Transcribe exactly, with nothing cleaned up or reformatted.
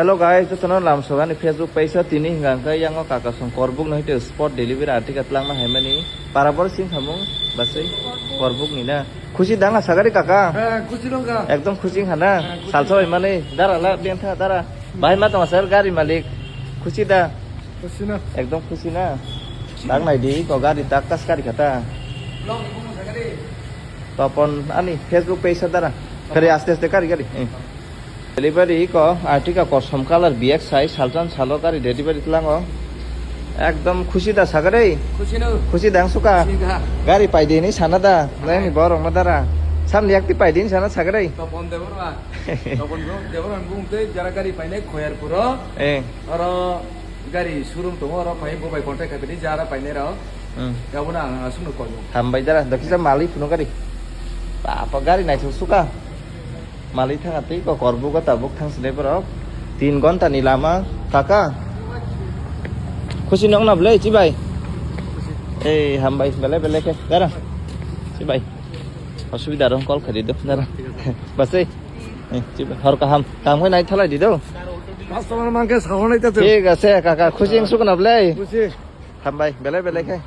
Hello guys, jotono lamsogani Facebook page o tini hwnka hwnkhe yango Kakasong Korbuk no hwtwi spot delivery article twlangna haimani para bor sing khamung basai Korbuk ni na. Khusi dang asagari kaka? Eh, khusi dong ka. Ekdom khusi hana. Eh, khusi. Salsa bai mani dara la bentha dara. Bahai ma tong sir gari malik. Khusi da? Khusi na. Ekdom khusi na. Dang nai di ko gari tak kas gari kata. Long ni bumu sagari. Topon ani Facebook page sa dara. Kari aste aste kari kari. Eh. Delivery ko article kosom color B X I saltan salo gari delivery tlango. Ekdom khusi da sagare. Khusi no. Khusi dang suka. Khusi da. Gari pai de ni sana da. Ai. Lai ni borok ma dara. Sam ni yakti pai de ni sana sagare. Topon de borok. Topon bro, de borok bung te jara gari pai nai khoyar puro. Eh. Oro gari showroom tongo, oro pai bo bai contact khaidi jara pai nai rao. Hmm. Gabona ang asung no koi. Hambai dara, dakisa mali phunukari. Apa gari naisuk suka. Mali thanga tei ko Korbugo tabuk thang sini borok. Tin gonta ni lama, kaka. Khusi nong na bwle, chibai. Eh, hambai, bele, bele khe, dara. Chibai. Asubida rong call khadi do, dara. Basai. Eh, chibai. Hor kaham. Kam khai nai thalai di do. Customer mangke sahonai ta. Thik ase, kaka. Khusi wng sukna bwle. Khusi. Hambai, bele, bele khe.